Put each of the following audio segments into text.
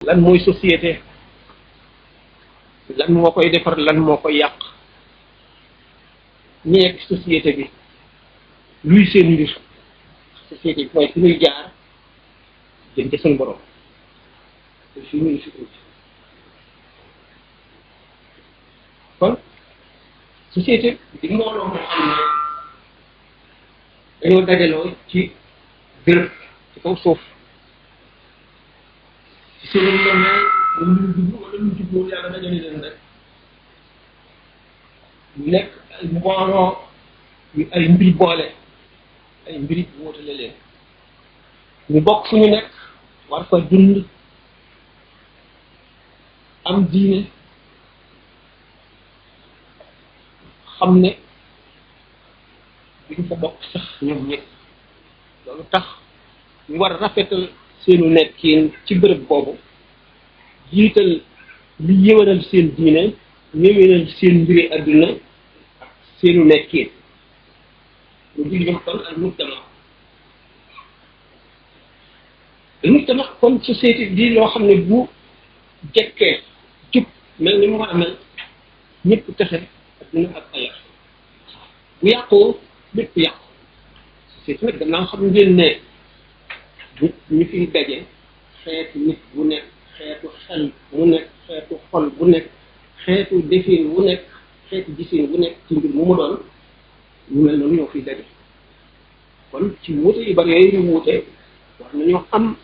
lan mooy société lan moo koy defar lan moo koy yàq ñi nekk société bi luy seen mbir société bi mooy fi ñuy jaar jëm ca suñu borom te fi ñuy si kon société di mbooloo moo xam ne dañoo dajaloo ci béréb ci kaw suuf ci seen mel lu jublu wala lu jublu yàlla dajale leen rek ñu nekk ay mbooloo yu ay mbir boole ay mbiri wóotale leen ñu bokk fu ñu nekk war fa dund am diine xam ne duñ fa bokk sax ñoom ñëpp loolu tax ñu war a rafetal seenu nekkin ci bërëb boobu jiital li yëwanal seen diine yëwanal seen mbiri adduna ak seenu nekkin lu jig kon al mujtama kon société bi loo xam ne bu jekkee jub mel ni mu war a mel ñëpp texe adduna ak ayar bu yàqoo lépp yàqu société nag gannaaw xam ngeen ne nit ñi fiy daje xeetu nit bu nekk xeetu xel bu nekk xeetu xol bu nekk xeetu defin bu nekk xeetu gisin bu nekk ci mbir mu doon ñu mel noonu ñoo fiy daje kon ci wuute yu bari yooyu ñu wuute war nañoo am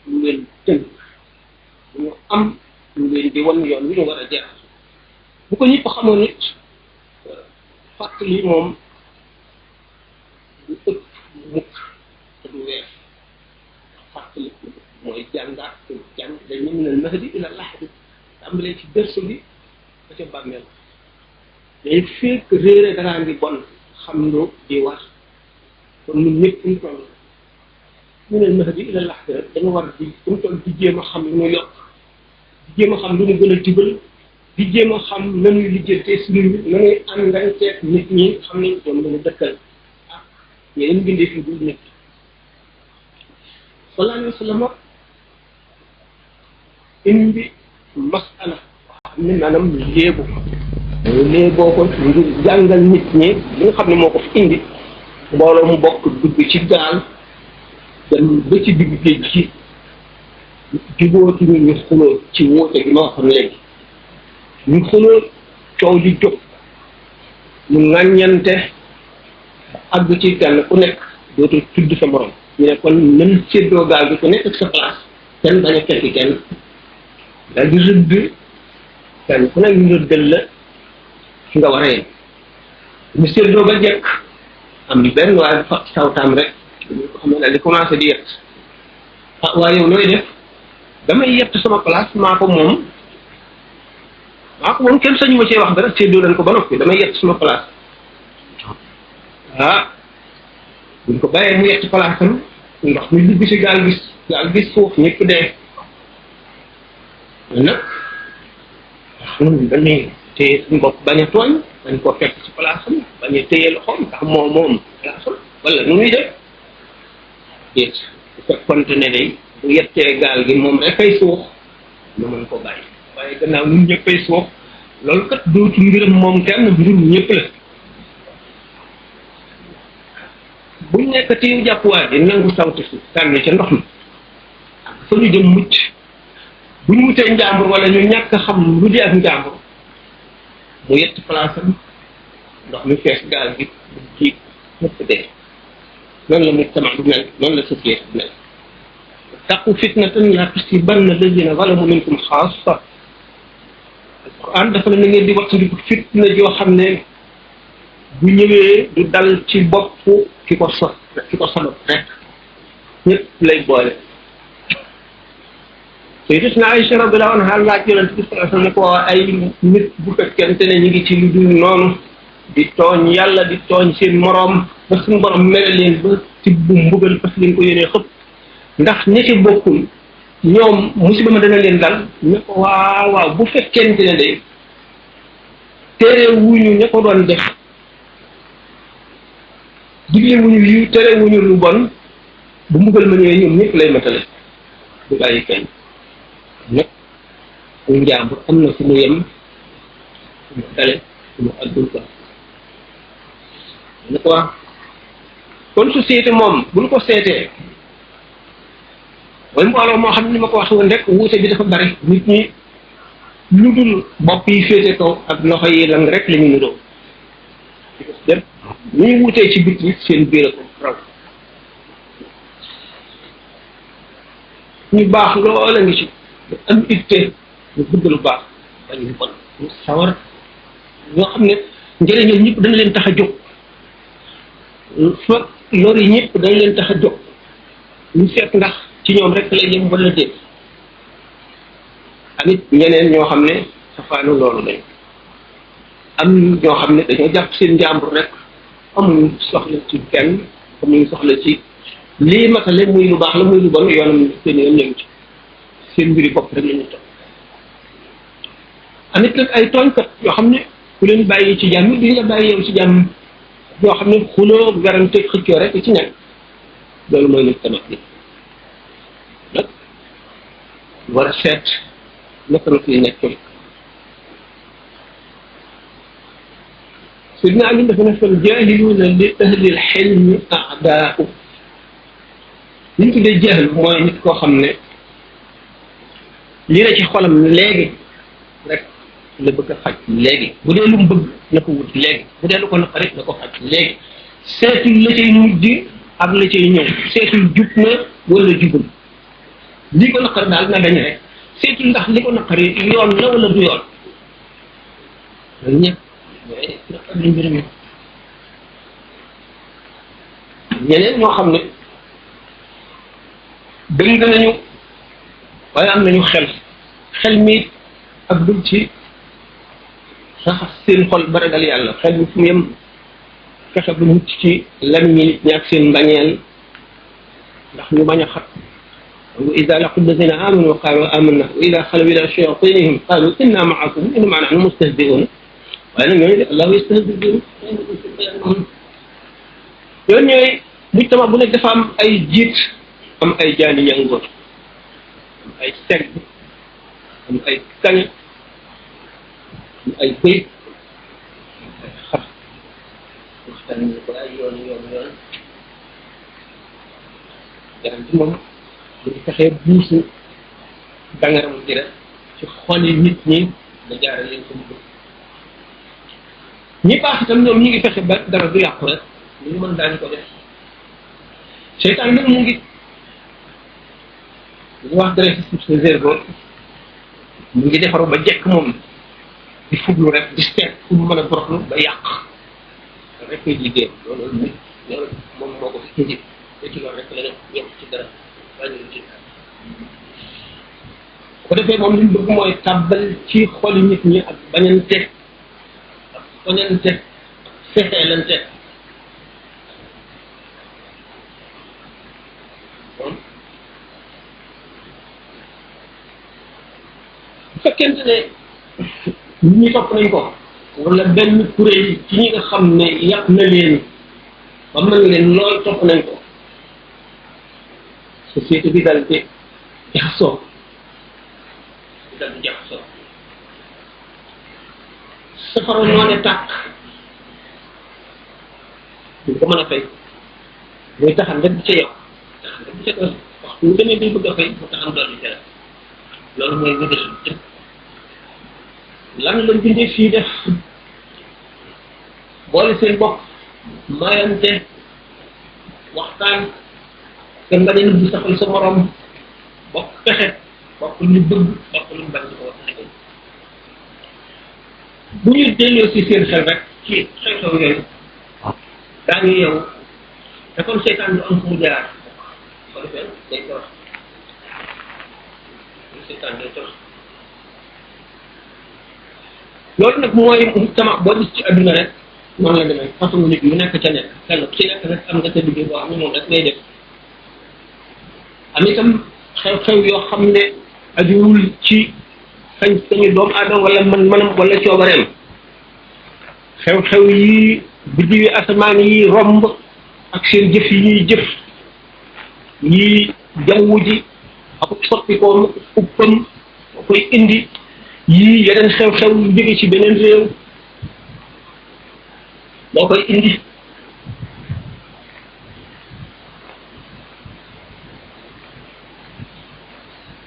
lu leen tënk ñu am lu leen di wan yoon wi ñu war a jaar bu ko ñëpp xamoon nit fàttali moom du ëpp mukk te du weer fàttali mooy jàngaat te jàng dañ ne minal mahdi ila lahdi tàmbalee ci berceau bi ba ca bàmmeel day fekk réere daraa ngi bon xam loo di war kon ñun ñëpp ñu toll minal mahdi ila lahdi rek dañu war di ñu toll di jéem a xam lu ñu yokk di jéem a xam lu ñu gën a tibal di jéem a xam nañuy lijjantee suñu nañuy àndanteeg nit ñi xam ne doon lañu dëkkal ak yeneen bindee fi dul nit sallallahu alayhi wa sallam indi masala xam ne maanaam léeboo ko ngir jàngal nit ñi li nga xam ne moo ko fi indi mbooloo mu bokk dugg ci gaal dem ba ci digg géej gi jubóoti ñu xuloo ci wóote gi ma waxoon léegi ñu xuloo coow li jóg ñu ŋàññante àgg ci kenn ku nekk dootul tudd sa morom ñu ne kon mën séddoo gaal bi ku nekk ak sa place kenn bañ a fekki kenn daal di rëdd kenn ku nekk ñu rëddal la fi nga war a yem ñu séddoo ba jekk am benn waaye bu fa sawtaam rek ñu ko xam ne daal di commencé di yett ah waaye yow looy def damay yett sama place maa ko moom kenn sañu ma cee wax dara séddoo leen ko ba noppi damay yett sama place buñ ko bàyyee mu yett place am ndox mi dugg ci gaal gis suuf ñëpp dee nag ñun dañuy téye suñu bopp bañ a tooñ bañ koo fekk ci place am bañ a téye loxoom ndax moom place am wala nu muy def déet bu fekkonte ne day bu yettee gaal gi moom rek ay suux ñu mën ko bàyyi waaye gannaaw ñun ñëppay suux loolu kat dootu mbiram moom kenn mbirum ñëpp la buñ nekk ci jàppuwaay bi nangu sawti si sànni ca ndox mi ak fa ñu jëm mucc buñ wutee njàmbur wala ñu ñàkk xam lu di ak njàmbur mu yett place am ndox mi fees gaal gi ci ñëpp dee noonu la mujtama du mel noonu la société du mel taqu fitnatan la tusibanna alladina zalamu minkum xaassa alquran dafa ne na ngeen di wattandiku fitna joo xam ne bu ñëwee du dal ci bopp ki ko sabab rek ñëpp lay boole sayyidatuna Aïcha radiyallahu anha laaj yonent bi sallallahu alayhi wasallam ne ko ay nit bu fekkente ne ñu ngi ci lu dul noonu di tooñ yàlla di tooñ seen moroom ba suñu borom mere leen ba ci bu mbugal parce que leen ko yéenee xëpp ndax ñi ci bokkul ñoom musiba ma dana leen dal ne ko waaw bu fekkente ne day tere wuñu ña ko doon def digle wuñu yiw tere wuñu lu bon bu mbugal ma ñëwee ñoom ñëpp lay matale du bàyyi kenn nag muy njàmbur am na fu mu yem fu mu dale fu mu àggul ko na ko wax kon société moom bu ñu ko seetee mooy mbooloo moo xam ne ni ma ko wax woon rek wuute bi dafa bari nit ñi lu dul bopp yi féete kaw ak loxo yi lang rek la ñu niroo dem ñuy wutee ci bit yi seen biir ko raw ñu baax loola ngi ci am itte ñu bëgg lu baax bañ ñu bon ñu sawar ñoo xam ne njëriñal ñëpp dana leen tax a jóg fa lor yi ñëpp dana leen tax a jóg ñu seet ndax ci ñoom rek la yem wala déet amit ñeneen ñoo xam ne safaanu loolu lañ am ñoo xam ne dañoo jàpp seen njàmbur rek amuñu soxla ci kenn amuñu soxla ci lii matale muy lu baax la muy lu bon yoonam seen yoon ñëw ci seen mbiri bopp rek la ñu toog amit nag ay tooñkat yoo xam ne ku leen bàyyi ci jàmm duñ la bàyyi yow ci jàmm yoo xam ne xuloo garante xëccoo rek ci nekk loolu mooy nit tamit bi nag war a seet naka la fiy nekk sidna Ali dafa ne fal jaahiluuna li ahli l-xilmi a'daa'u li ñu tuddee jaahil mooy nit koo xam ne li na ci xolam léegi rek la bëgg a faj léegi bu dee lu mu bëgg na ko wut léegi bu dee lu ko naqari na ko faj léegi seetul la cay mujj ak la cay ñëw seetul jub na wala jubul li ko naqari daal na dañ rek seetul ndax li ko naqari yoon la wala du yoon loolu ñëpp ñooy naqari mbir mi ñeneen ñoo xam ne dëng nañu waaye am nañu xel mi ak dul ci saxas seen xol ba ragal yàlla xel mi fu mu yem fexe ba mucc ci lan ñi nit ñi ak seen mbañeel ndax ñu bañ a xat wa ida laqu alladina amanu wa qalu amanna wa ida xalaw ila shayatinihim qalu inna maakum innama nahnu mustahzi'un waaye nag ñooñu de allahu yastahzi bihim yoon ñooy mujtama bu nekk dafa am ay jiit am ay jaani ñangoor am ay segg am ay kañ am ay bëy ay xar waxtaan ñu ko ay yoon jaram bi moom ñu fexee buusu dangaram gi rek ci xoli nit ñi da jaare leen ko mu ñi baax itam ñoom ñi ngi fexe ba dara du yàqu rek ñu mën daañu ko def seytaan nag mu ngi ñu wax dreyfus sa zergo mu ngi defaru ba jekk moom di fuglu rek di seet fu mu mën a boroxlu ba yàq rek koy liggéey loolu moom moo ko fi indi te ci loolu rek la ñem ci dara wàññi ci dara ko defee moom li mu bëgg mooy tàbbal ci xoli nit ñi ak bañante ak foñante ak fexeelante moom bu fekkente ne nit ñi topp nañ ko wala benn kuréel ci ñi nga xam ne yàq na leen ba mën leen lool topp nañ ko société bi dal di jaxasoo safara noone tàkk duñ ko mën a fay muy taxam rek di ca yow taxam rek di ca doon waxtu mu demee day bëgg a fay mu taxam doon di ca loolu mooy nga desul jëm lan lañ bindee fii def boole seen bopp mayante waxtaan te nga ne bu saxal sa morom bokk pexe bokk lu bëgg bokk lu bañ ko wax nekk bu ñu delloo si seen xel rek ci xew-xew yooyu daañu yow te comme seytaan du am fu mu jaar ko defee day torox seytaan day torox loolu nag mooy mujtama boo gis ci adduna rek noonu la demee façon nit mu nekk ca nekk kenn ku ci nekk rek am nga sa liggéey boo xam ne moom rek ngay def am itam xew-xew yoo xam ne ajuwul ci sañ-sañu doomu aadama wala man-manam wala coobareem xew-xew yi biddiw yi asamaan yi romb ak seen jëf yi ñuy jëf yi jaww ji ak soppikoom uppam moo koy indi yii yeneen xew-xew yu jóge ci beneen réew moo koy indi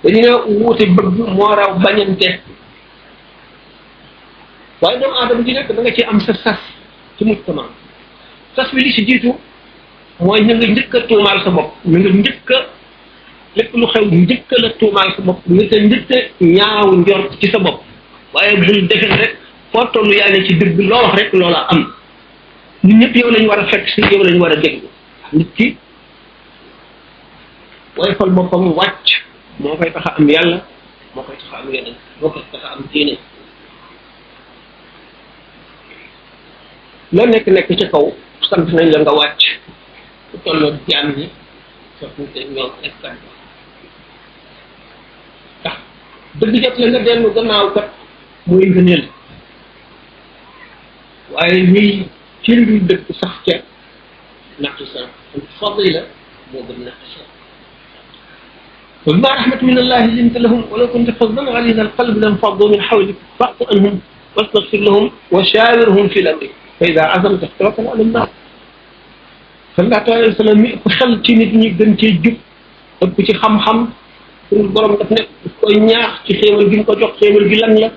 dañu ne wuute bëgg moo raw bañante waaye doomu aadama ji nekk da nga ci am sa sas ci mujtama sas bi li si jiitu mooy na nga njëkk a tuumaal sa bopp na nga njëkk a lépp lu xew njëkk la tuumaal sa bopp nga te njëkk a ñaaw njort ci sa bopp waaye bul defe rek foo tollu yaa ne ci dëgg loo wax rek loola am nit ñëpp yow lañu war a fekk si yow lañu war a déglu nit ki waaye fal boppam wàcc moo koy tax a am yàlla moo koy tax a am yeneen moo koy tax a am diine loo nekk ci kaw sant nañ la nga wàcc ku tolloo jaam ñi soxnte ñoom estan tax dëgg jot la nga dellu gannaaw kat mooy ngëneel waaye ñuy ci lu dëgg sax ca naqi sa fadila moo gën naqi sa وبما رحمة من الله لنت لهم ولو كنت فظا غليظ القلب لانفضوا من حولك فاعف عنهم واستغفر لهم وشاورهم في الامر فاذا عزمت فتوكل على الله صلى الله عليه وسلم mi ëpp xel ci nit ñi gën cee jub ëpp ci xam-xam suñu borom daf ne koy ñaax ci xéewal gi mu ko jox xéewal gi lan la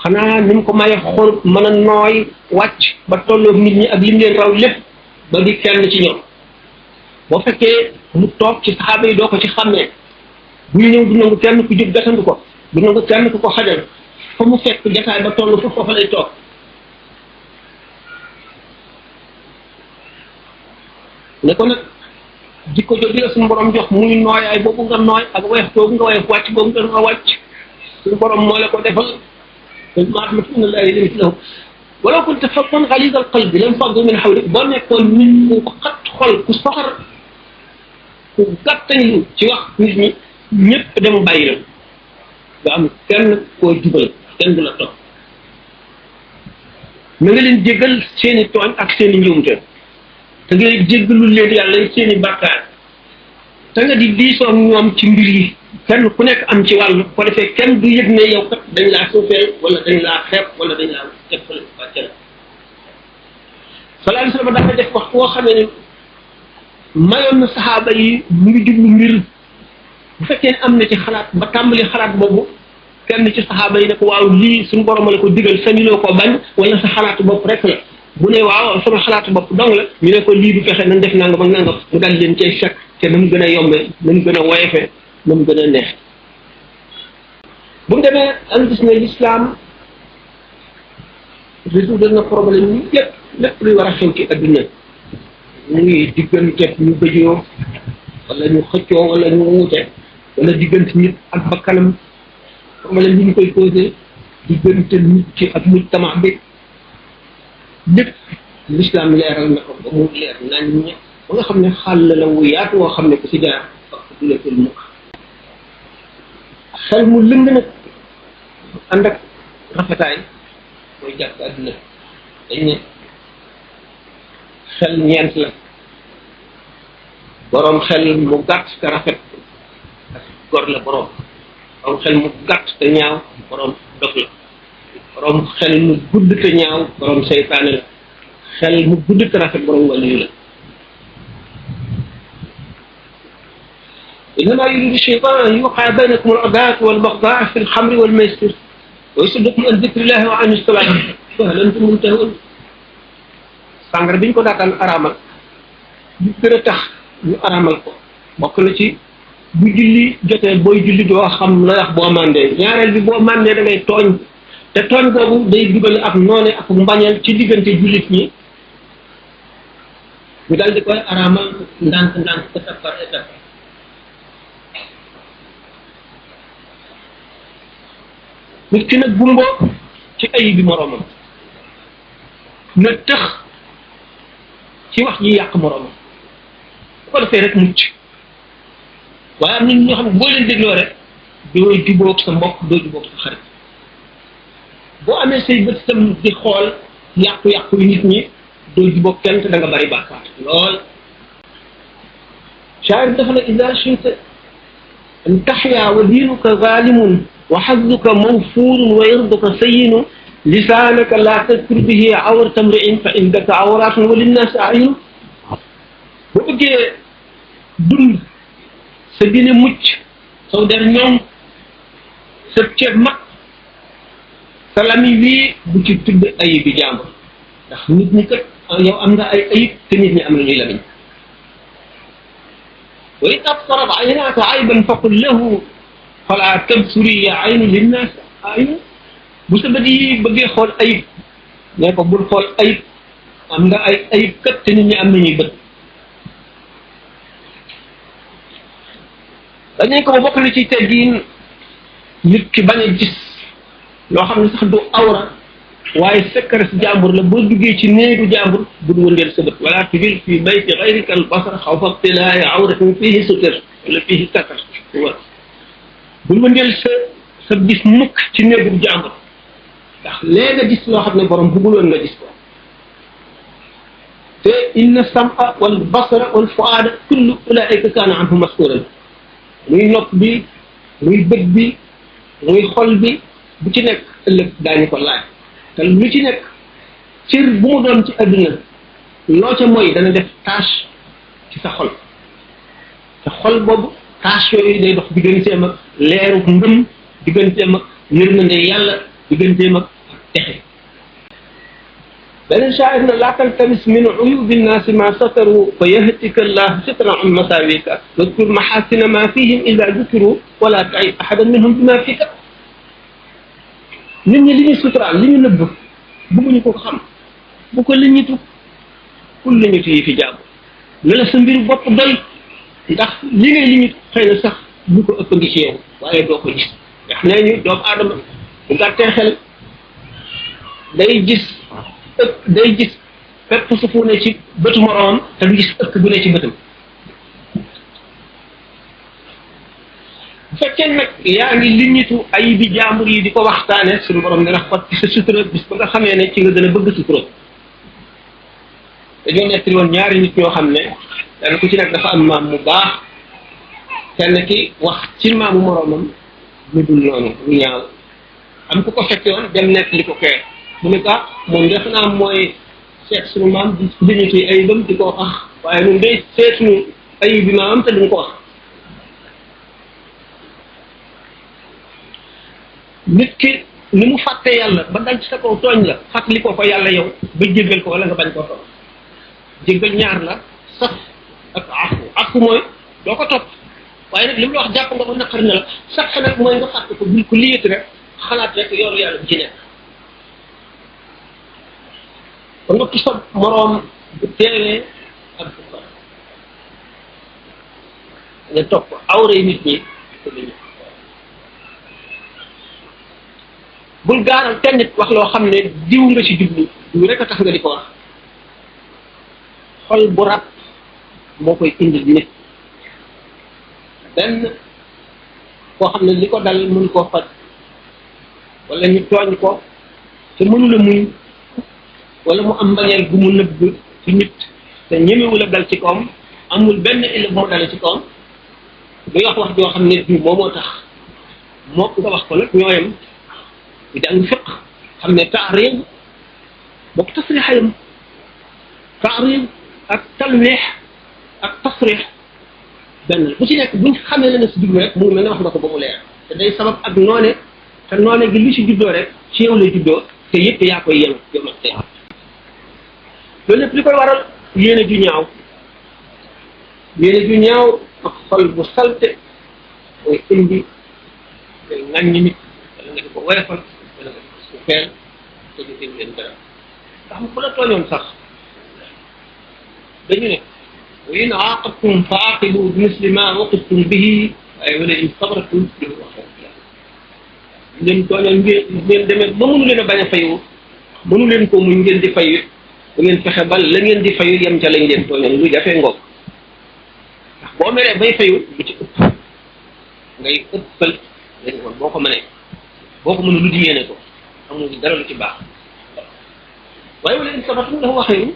xanaa ni mu ko maye xol mën a nooy wàcc ba tolloog nit ñi ak lim leen raw lépp ba di kenn ci ñoom boo fekkee mu toog ci saxaaba yi doo ko ci xàmmee bu ñu ñëw du nangu kenn ku jóg gatandu ko du nangu kenn ku ko xajal fa mu fekk jataay ba toll foofa lay toog ne ko nag jikko jooju la suñu borom jox muy nooyaay boobu nga nooy ak weex boobu nga weex wàcc boobu nga wàcc suñu borom moo la ko defal ma rahmatullahi ilayhi lahu walaw kunta faddan ghaliza alqalbi lanfaddu min hawlik boo nekkoon nit ku xat xol ku soxor ku gàttañlu ci wax nit ñi ñëpp dem bàyyi la nga am kenn koo jubal kenn du la topp na nga leen jéggal seeni tooñ ak seeni njuumte te nga jéggalul leen yàlla seeni bàkkaar te nga di diisoo ñoom ci mbir yi kenn ku nekk am ci wàll ko defee kenn du yëg ne yow kat dañ laa suufeel wala dañ laa xeeb wala dañ laa teppal wàcce la sallallahu alayhi wa sallam dafa def wax koo xamee ne mayoon na saxaaba yi mu ngi jublu mbir bu fekkee ne am na ci xalaat ba tàmbali xalaat boobu kenn ci saxaaba yi ne ko waaw lii suñu borom la ko digal sañuloo ko bañ wala sa xalaatu bopp rek la bu ne waaw sama xalaatu bopp dong la ñu ne ko lii du fexe nañ def nangam ak nangam mu dal leen cay fekk te na mu gën a yombee na mu gën a woyefee na mu gën a neex bu mu demee am gis ne l'islam résoudre na problème yi lépp lépp luy war a xew ci adduna muy diggante ñu bëjoo wala ñu xëccoo wala ñu wuute wala diggante nit ak bakkanam problème yi ñu koy posé diggante nit ci ak mujtama bi lépp l'islam leeral na ko ba mu leer nañ ñe ba nga xam ne xàll la wu yaatu woo xam ne ku si jaar ak du la tul mukk xel mu lëng nag ànd ak rafetaay mooy jàpp àdduna dañ ne xel ñeent la borom xel mu gàtt te rafet ak gor la borom xel mu gàtt te ñaaw borom dof la borom xel mu gudd te ñaaw borom seytaane la xel mu gudd te rafet borom wàllu la إنما يريد الشيطان أن يوقع بينكم العداوة والبغضاء في الخمر والميسر ويصدكم عن ذكر الله وعن الصلاة فهل أنتم منتهون sàngara bi ñu ko daataan araamal bu gën a tax ñu araamal ko bokk na ci bu julli jotee booy julli doo xam la wax boo mandee ñaareel bi boo mandee da ngay tooñ te tooñ boobu day dugal ak noone ak mbañeel ci diggante jullit ñi ñu daal di koy araamal ndànk-ndànk étape par étape nit ki nag bumboo ci ay bi moroomam na tëx ci wax ji yàq moroomam bu ko defee rek mucc waaye am na ñoo xam ne boo leen dégloo rek doo jubóog sa mbokk doo jubóog sa xarit boo amee say bët itam di xool yàqu-yàqu yu nit ñi doo jubóog kenn te da nga bari bàkkaar lool shaa'ir dafa ne ida chita an taxyaa wa diinuka zaalimun wa xazzuka mawfuurun wa irduka sayyinu lisaanaka laa tadkur bihi awrata mri'in fa indaka awraatun wa linnaasi ayun. bu bëggee dund sa diine mucc saw der ñoom sa ceeb mag sa lami wii bu ci tudd ayib bi jàmbur ndax nit ñi kat yow am nga ay ayib te nit ñi am na ñuy lamiñ. wa in absarat aynaaka ayban faqul lahu falaa tabsuri ya aynu linnaas ayun. bu sa bët yi bëggee xool ayib ne ko bul xool ayib am nga ay ayib kat te nit ñi am nañuy bët. dañu ko ba bokk na ci teggiin nit ki bañ a gis loo xam ne sax du awra waaye secret si jàmbur la boo duggee ci néegu jàmbur bul wëndeel sa bët wala tujil fi bayti gayrika al basar xawfa ibtilaa'i awratin fiihi sutur wala fiihi satar bul wëndeel sa gis mukk ci néegu jàmbur ndax léegi nga gis loo xam ne borom bëgguloon nga gis ko. te inna sam'a wal basara wal fuaada kullu ulaa'ika kaana anhu mas'uulan muy nopp bi muy bët bi muy xol bi bu ci nekk ëllëg daañu ko laaj te lu ci nekk cër bu mu doon ci àdduna loo ca mooy dana def tâche ci sa xol te xol boobu tâche yooyu day dox digganteem ak leeru ngëm digganteem ak yërmande yàlla digganteem ak texe. beneen shaa'ir na laa taltamis min uyubi nnaasi ma sataru fa yahtika llahu sitran an masaawika wadkur maxaasina ma fihim ida dukiru wala taib ahadan minhum bima fika. nit ñi li ñu suturaal li ñu nëbb bëgguñu ko xam bu ko liñitu kul liñitu yi fi jàmm lu la sa mbiru bopp doy ndax li ngay liñitu xëy na sax lu ko ëpp ngi ci yow waaye doo ko gis. ndax nee ñu doomu aadama bu gàttee xel day gis fépp sufu ne ci bëtu moroomam te du gis ëkk bu ne ci bëtam. bu fekkee nag yaa ngi liñitu ay bi jàmbur yi di ko waxtaane suñu borom dina xot ci sa sutura bis ba nga xamee ne ci nga gën a bëgg sutura. dañoo nettali woon ñaari nit ñoo xam ne kenn ku ci nekk dafa am maam mu baax kenn ki wax ci maamu moroomam lu dul noonu lu ñaaw am ku ko fekke woon dem nettali ko kee mu ne ah moom def naa mooy seet suñu maam di liñitu ayibam di ko wax waaye ñun day seetuñu ayib bi maamam te duñ ko wax. nit ki ni mu fàtte yàlla ba dal ci sa kaw tooñ la fàttali ko yàlla yow ba jéggal ko wala nga bañ koo topp. jéggal ñaar la sax ak afu mooy doo ko topp waaye nag li mu la wax jàpp nga ba naqari na la sax nag mooy nga fàtte ko bul ko liyati rek xalaat rek yoonu yàlla bu ci nekk. ba nga ci sa moroom bu teewee ak bu ko nga topp awray nit ñi ko li ñu bul gaaral kenn nit wax loo xam ne diw nga ci jublu diw rek a tax nga di ko wax. xol bu rab moo koy indil nit benn koo xam ne li ko dal mënu koo faj wala ñu tooñ ko te mënula muñ wala mu am mbañeel bu mu nëbb ci nit te ñemewul a dal ci kawam amul benn illa bu mu dale ci kawam day wax joo xam ne diw moo tax moo nga wax ko nag ñooyam di jàng fiq xam ne taarib bokk tasrixayam taarib ak talweex ak tasrix benn bu ci nekk buñ xamee la ne si jublu rek mu ngi mel ne wax nga ko ba mu leer te day sabab ak noone te noone gi lu ci juddoo rek ci yow lay juddoo te yëpp yaa koy yem te loolu lépp li koy waral yéene ju ñaaw ak xol bu salte mooy indi day ŋàññi nit wala nga di ko woyofal wala nga di ko suufeel te ñu dégg leen dara ndax mu ku la tooñoon sax dañu ne wa in aaqabtum fa aaqibu bi misli ma uqibtum bihi waaye wala in sabartum leen tooñoon ngeen demee ba mënu leen a bañ a fayu mënu leen ko muñ ngeen di fayu bu ngeen fexe ba la ngeen di fayu yem ca lañ leen tooñoon lu jafee ngoog ndax boo meree bay fayu lu ci ëpp ngay ëppal léegi kon boo ko mënee boo ko mënul lu di yéene ko amul dara lu ci baax waaye wala in sabartum dafa waxee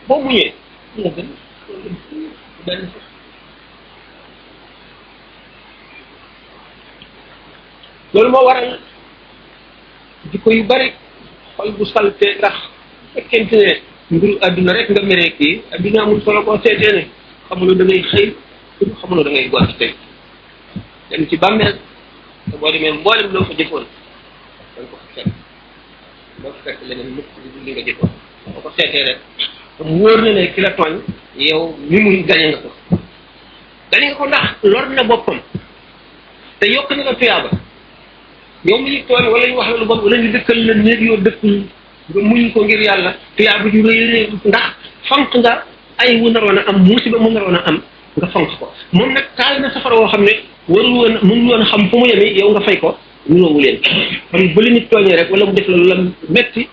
boo muñee moo gën benn loolu moo waral jikko yu bari xol bu salte ndax fekkente ne mbiru adduna rek nga meree kii adduna amul solo boo seetee ne xamuloo da ngay xëy xamuloo da ngay gont tey dem ci bàmmeel te boo demee mboolem loo fa jëfoon da nga ko fa fekk doo fa fekk leneen mukk di li nga jëfoon boo ko seetee rek mu wóor na ne ki la tooñ yow mi muy gañe nga ko ndax lor na boppam te yokk na la tuyaaba yow mi ñu tooñ wala ñu wax la lu bon wala ñu dëkkal la néeg yoo dëkkul nga muñ ko ngir yàlla tuyaaba ju rëy rëy ndax fanq nga ay wu naroon a am musiba mu naroon a am nga fanq ko moom nag taal na safara woo xam ne warul woon mënul woon xam fu mu yemi yow nga fay ko ñuroowu leen kon bu la nit tooñee rek wala mu def la lu la metti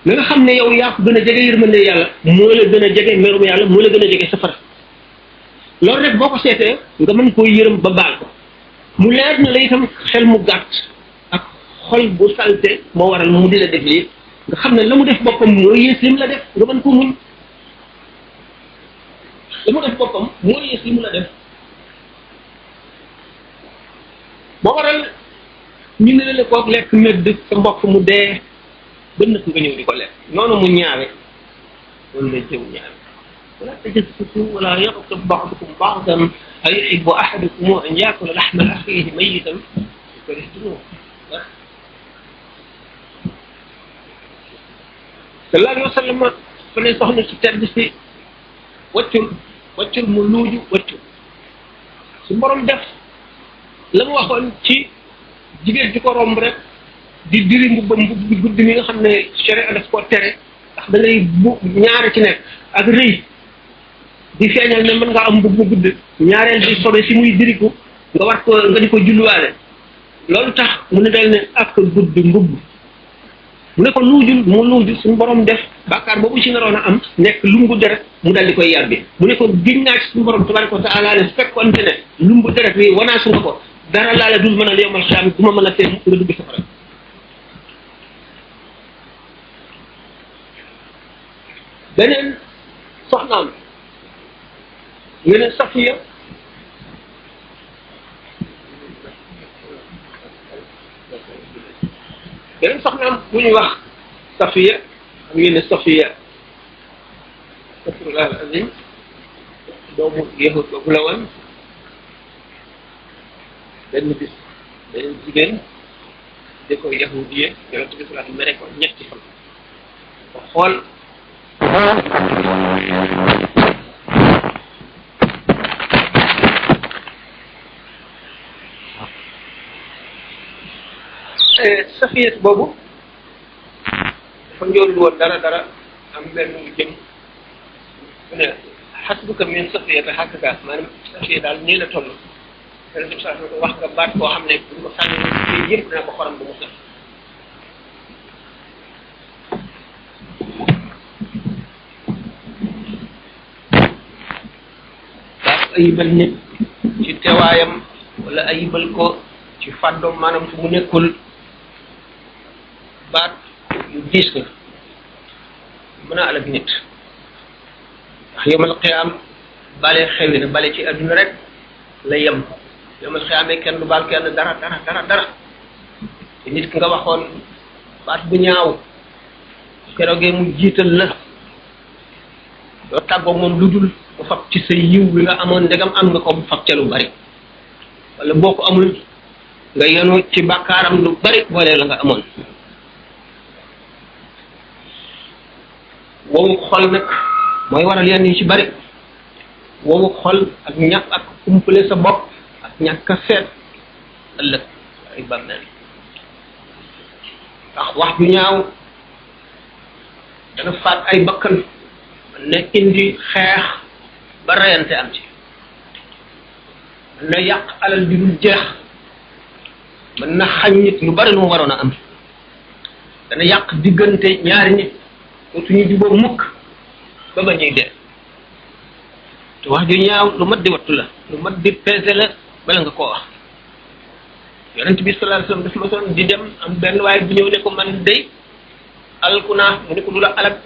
na nga xam ne yow yaa ko gën a jege yërmande yàlla moo la gën a jege merum yàlla moo la gën a jege safara loolu rek boo ko seetee nga mën koo yërëm ba baal ko mu leer na la itam xel mu gàtt ak xol bu salte moo waral mu di la def lii nga xam ne la mu def boppam moo yées li mu la def nga mën ko muñ la mu def boppam moo yées li mu la def moo waral ñu ne la koog lekk medd sa mbokk mu dee ba nëkk nga ñëw di ko lekk noonu mu ñaawe loolu lay jëw ñaawe wala tajassasu wala yaghtab ba'dukum ba'dan ayuhibbu ahadukum an yakula lahma akhihi mayyitan fakarihtumuh sallallahu alayhi wa sallam fa ne soxna si tedd si waccul mu luuju waccul su borom def la mu waxoon ci jigéen di ko romb rek di diri mbubbam mbubb bi guddi mi nga xam ne sharia daf koo tere ndax da ngay bu ñaare ci nekk ak rëy di feeñal ne mën nga am mbubb mu gudd ñaareel di sobe si muy diriku nga war ko nga di ko julluwaale loolu tax mu ne dal ne ak gudd mbubb mu ne ko luujul mu luuju suñu borom def bàkkaar boobu ci naroon a am nekk lumbu deret mu dal di koy yàbbi mu ne ko giñ naa ci suñu borom tabaraka wa taala ne su fekkoonte ne lumbu deret wi wanaasu nga ko dara laa la dul mën a yomal xiyaam du ma mën a tee nga dugg safara beneen soxnaam yeneen Safiya beneen soxnaam bu ñuy wax Safiya xam ngeen ne Safiya astaghfirullah al-azim doomu yahud boobu la woon benn bis beneen jigéen di ko yahudiye yonent bi salaatu mere ko ñetti fan ko xool Safiyat boobu dafa njoolul woon dara am benn jëm mu ne xasbuka min Safiyata hakaka maanaam Safiya daal nii la toll yonent bi salaatu wax nga baat boo xam ne bu ma sànni yëpp dina ko xorom bu mu sax ayibal nit ci teewaayam wala ayibal ko ci fàddoom maanaam fu mu nekkul baat yu diis ko mën a alag nit ndax yomal xiyaam bale xewi na bale ci adduna rek la yem yomal xiyaamee kenn du baal kenn dara te nit ki nga waxoon baat bu ñaaw keroogee mu jiital la doo tàggoo moom lu dul mu fab ci sa yiw bi nga amoon ndegam am nga ko mu fab ca lu bari wala boo ko amul nga yenu ci bàkkaaram lu bari boole la nga amoon wowu xol nag mooy waral yenn yi ci bari wowu xol ak ñàkk ak umpale sa bopp ak ñàkk a seet ëllëg ay bàmmeel ndax wax ju ñaaw dana faat ay bakkan ne indi xeex ba reyante am ci mën na yàq alal bi dul jeex mën na xañ nit lu bari lu mu waroon a am dana yàq diggante ñaari nit dootuñu jubóo mukk ba ba ñuy dee te wax ju ñaaw lu mat di wattu la lu mat di peese la bala nga koo wax yonent bi sallallahu alayhi wasallam daf ma soon di dem am benn waaye bu ñëw ne ko man day alku naa mu ne ko lu la alak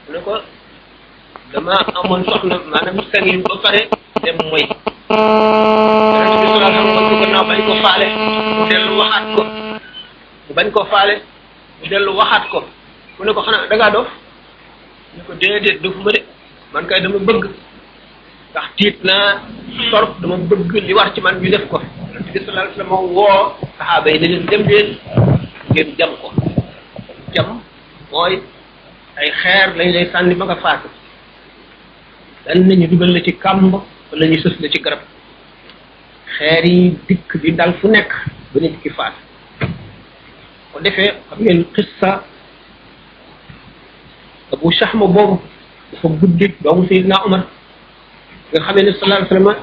mu ne ko dama amoon soxna maanaam sangin ba pare dem mooy yonent bi sallallahu alayhi wasallam ko gannaaw bañ ko faale mu dellu waxaat ko mu bañ koo faale mu dellu waxaat ko mu ne ko xanaa da ngaa dof ne ko déedéet dofuma de man kay dama bëgg ndax tiit naa torop dama bëgg li war ci man ñu def ko yonent bi sallallahu alayhi wasallam woo saxaaba yi ne leen dem leen ngeen jam ko jam mooy ay xeer lañ lay sànni ba nga faatu dan nañu dugal la ci kàmb wala ñu sës la ci garab xeer yi dikk di dal fu nekk ba nit ki faatu ko defee xam ngeen xissa Abu Shahma boobu dafa guddi doomu Seydina Umar nga xamee ne sallallahu alayhi wasallam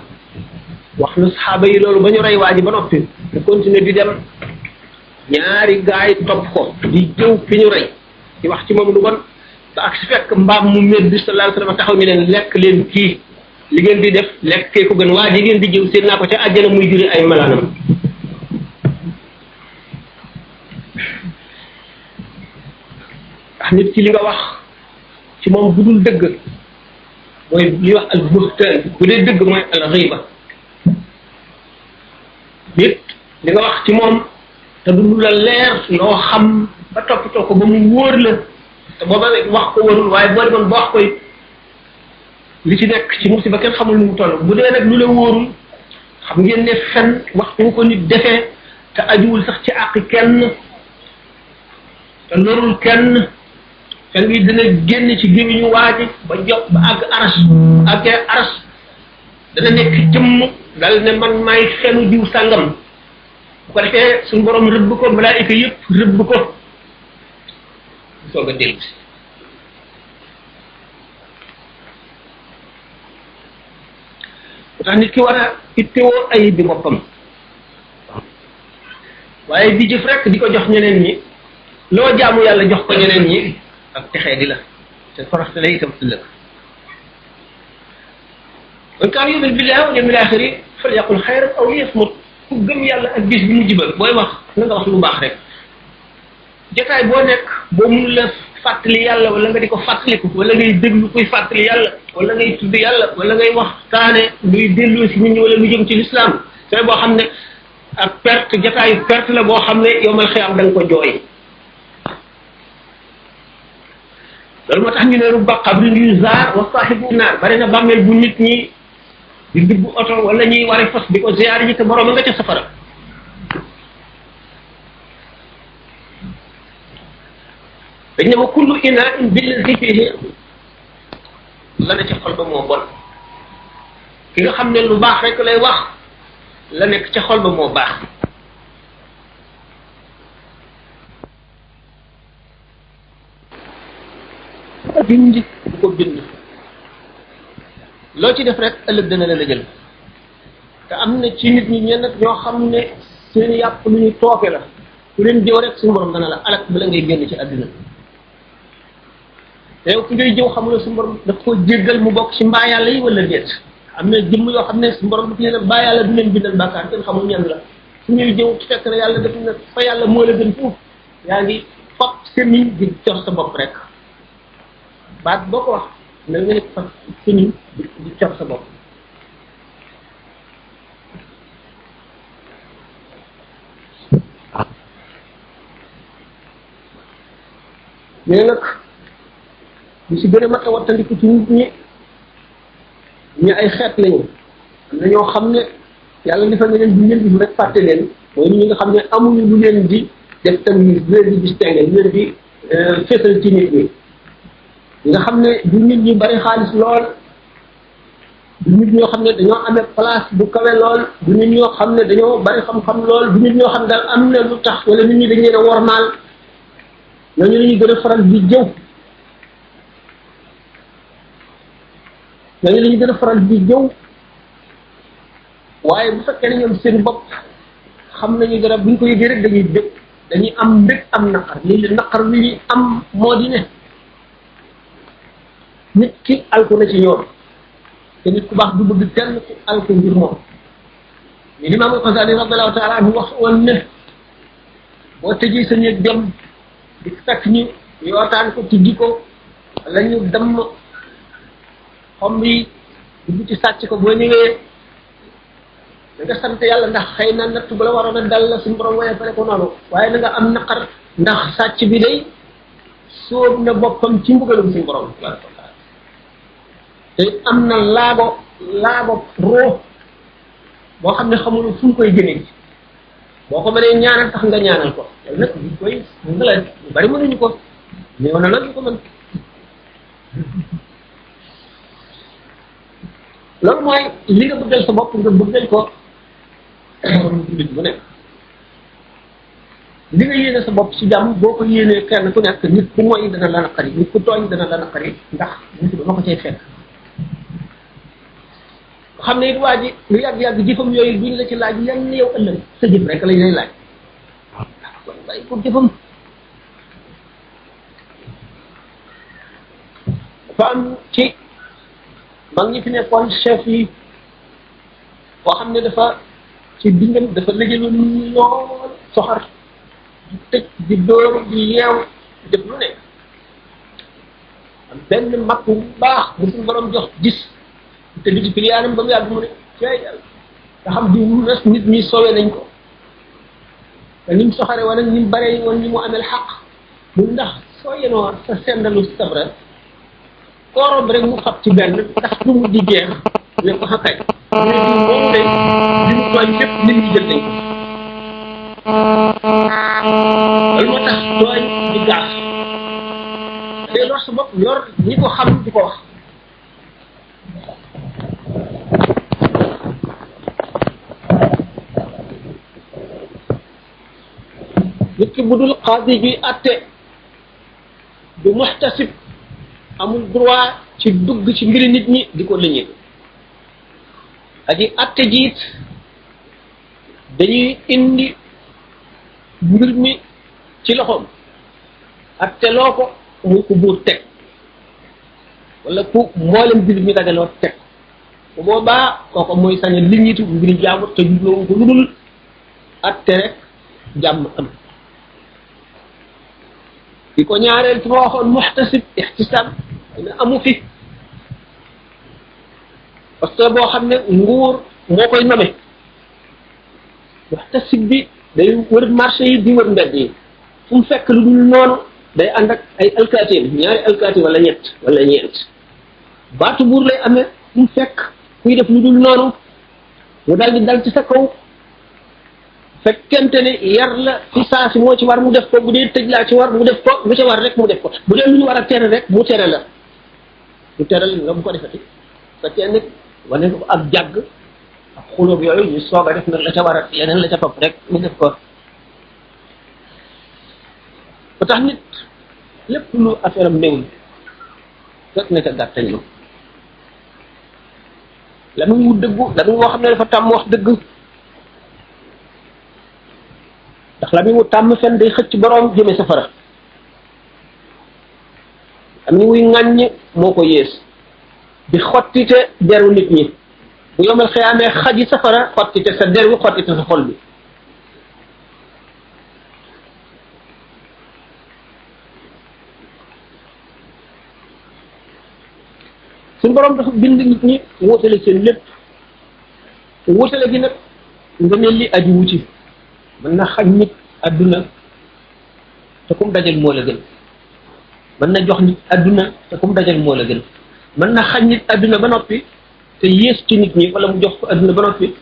wax na saxaaba yi loolu ba ñu rey waa ji ba noppi mu continuer di dem ñaari gaay topp ko di jëw fi ñu rey di wax ci moom lu bon ba ak si fekk mbaam mu mel bi sallallahu alayhi wasallam taxaw ni leen lekk leen kii li ngeen di def lekkee ko gën waa ji ngeen di jëw seen naa ko ca àjjana muy juri ay malaanam ndax nit ki li nga wax ci moom bu dul dëgg mooy li wax al buhtaan bu dee dëgg mooy al ghiba nit li nga wax ci moom te du lu la leer loo xam ba toppatoo ko ba mu wóor la te booba wax ko warul waaye boo demoon ba wax koy li ci nekk ci musiba kenn xamul nu mu toll bu dee nag lu la wóorul xam ngeen ne fen waxtu ko nit defee te ajuwul sax ci àqi kenn te lorul kenn fen gi dina génn ci gémmiñu waaji ba jox ba àgg aras àggee aras dana nekk jëmm dal ne man maay fenu diw sàngam bu ko defee suñu borom rëbb ko malaayika yëpp rëbb ko soog a dellu si tax nit ki war a ittewoo ayib bi boppam waaye di jëf rek di ko jox ñeneen ñi loo jaamu yàlla jox ko ñeneen ñi ak texee di la te faraxte la itam ëllëg man kaan yu'minu billahi wal yawmil aaxiri falyaqul xayran aw liyasmut ku gëm yàlla ak bis bi mujj ba booy wax na nga wax lu baax rek jotaay boo nekk boo mënu la fàttali yàlla wala nga di ko fàttaliku wala ngay déglu kuy fàttali yàlla wala ngay tudd yàlla wala ngay waxtaane luy delloo si nit ñi wala lu jëm ci lislaam te boo xam ne ak perte jotaayu perte la boo xam ne yowmal xiyaam da nga ko jooy loolu moo tax ñu ne rubba qabrin yuzaar wa saahibu naar bari na bàmmeel bu nit ñi di dugg oto wala ñuy wari fas di ko ziyaar ji te borom nga ca safara dañ ne ma kullu inaa'in billazi fiihi la ne ca xol ba moo bon ki nga xam ne lu baax rek lay wax la nekk ca xol ba moo baax bind du ko bind loo ci def rek ëllëg dana la jël te am na ci nit ñi ñenn ñoo xam ne seen yàpp lu ñu tooke la ku leen jëw rek suñu borom dana la alak bala ngay génn ci àdduna te yow ki ngay jëw xamuloo suñu borom daf ko jéggal mu bokk ci mbaa yàlla yi wala déet am na jëmm yoo xam ne suñu borom daf leen mbaa yàlla du leen bindal bàkkaar kenn xamul ñan la su ñuy jëw fekk na yàlla def na fa yàlla moo la gën fuuf yaa ngi fab semiñ di jox sa bopp rek baat boo ko wax na nga nekk fab semiñ di jox sa bopp mais nag lu si gën a mat a wattandiku ci nit ñi ñu ay xeet lañu am na ñoo xam ne yàlla defal na leen bu leen gis rek fàtte leen mooy ñi nga xam ne amuñu lu leen di def tamit lu leen di distinguer lu leen di fésal ci nit ñi nga xam ne du nit ñi bari xaalis lool du nit ñoo xam ne dañoo amee place bu kawe lool du nit ñoo xam ne dañoo bari xam-xam lool du nit ñoo xam ne daal am na lu tax wala nit ñi dañ leen a wormaal ñooñu la ñuy gën a faral di jëw ñooñu la ñuy gën a faral di jëw waaye bu fekkee ne ñoom seen bopp xam nañu dara buñ ko yëgee rek dañuy bég dañuy am mbég am naqar lii naqar li ñuy am moo di ne nit ki alku na ci ñoom te nit ku baax du bëgg kenn ku alku ngir moom mais Imaam Al-Ghazali radiyallahu taala anhu wax woon ne boo tëjee sa néeg dem di fekk ñu yootaan ko ci ko wala ñu dem xom bi dugg ci sàcc ko boo ñëwee da nga sant yàlla ndax xëy na natt bu la waroon a dal la suñu borom waaye fare ko noonu waaye na nga am naqar ndax sàcc bi day sóob na boppam ci mbugalum suñu borom tabaraka wa taala te am na laago roo boo xam ne xamul fu mu koy jëmee boo ko mënee ñaanal tax nga ñaanal ko loolu nag ñu koy ngala ñu bari mënuñu ko néew na nag ñu ko mën loolu mooy li nga bëggal sa bopp nga bëggal ko nit bu nekk li nga yéene sa bopp ci jàmm boo ko yéenee kenn ku nekk nit ku mooy dana la naqari nit ku tooñ dana la naqari ndax nit dama ko cay fekk xam ne it waa ji lu yàgg-yàgg jëfam yooyu duñ la ci laaj yan yow ëllëg sa jëf rek lañ lay laaj kon bàyyi ko jëfam dafa am ci mag ñi fi nekkoon chef yi boo xam ne dafa ci dundam dafa lëjaloon lool soxar di tëj di dóor di yeew def lu ne am benn mag bu baax bu suñu borom jox gis te di ci piliyaanam ba mu yàgg mu ne cay yàlla nga xam di nas nit ñi sowe nañ ko te ni mu soxare woon ak ni mu bare woon ni mu amel xaq mu ndax soo yenoo sa sendalu sabra kooroom rek mu fab ci benn ndax du mu di jeex ne ko xakay mu ne di moom de li mu tooñ lépp nit ñi jël nañ ko loolu moo tax tooñ di gaas day lor sa bopp lor ñi ko xam di ko wax nit ki bu dul xaadi bi atte du muxtasib amul droit ci dugg ci mbiri nit ñi di ko lëñee aji atte jiit dañuy indi mbir mi ci loxoom atte loo ko muy ko buur teg wala ku mboolem mbir mi dagaloo teg bu boobaa kooko mooy sañ a liñitu mbiri jaamut te jubloo ko lu dul atte rek jàmm am di ko ñaareel ci ma waxoon muxtasib ixtisab ne amu fi parce que boo xam ne nguur moo koy nome muxtasib bi day wër marché yi di wër mbedd yi fu mu fekk lu dul noonu day ànd ak ay alkaati ñaari alkaati wala ñett wala ñeent baatu buur lay amee fu mu fekk kuy def lu dul noonu mu dal di dal ci sa kaw fekkente ne yar la fi saa si moo ci war mu def ko bu dee tëj laa ci war mu def ko lu ci war rek mu def ko bu dee lu ñu war a tere rek mu tere la mu tere la nga bu ko defati fekkee nag wane ko ak jàgg ak xulóob yooyu ñu soog a def nag la ca war a leneen la ca topp rek mu def ko ba tax nit lépp lu affaire am néewul fekk na ca gàttañ lu la muy wut dëggu la muy woo xam ne dafa tàmm wax dëgg ndax la muy wut tàmm fen day xëcc boroom jëme safara am ni muy ŋàññ moo ko yées di xottite deru nit ñi bu yomal xiyaamee xaji safara xottite sa der wi xottite sa xol bi suñu borom dafa bind nit ñi wutale seen lépp wutale gi nag nga ne li aji wuti mën na xañ nit adduna te kum dajal moo la gën mën na jox nit adduna te kum dajal moo la gën mën na xañ nit adduna ba noppi te yées ci nit ñi wala mu jox ko adduna ba noppi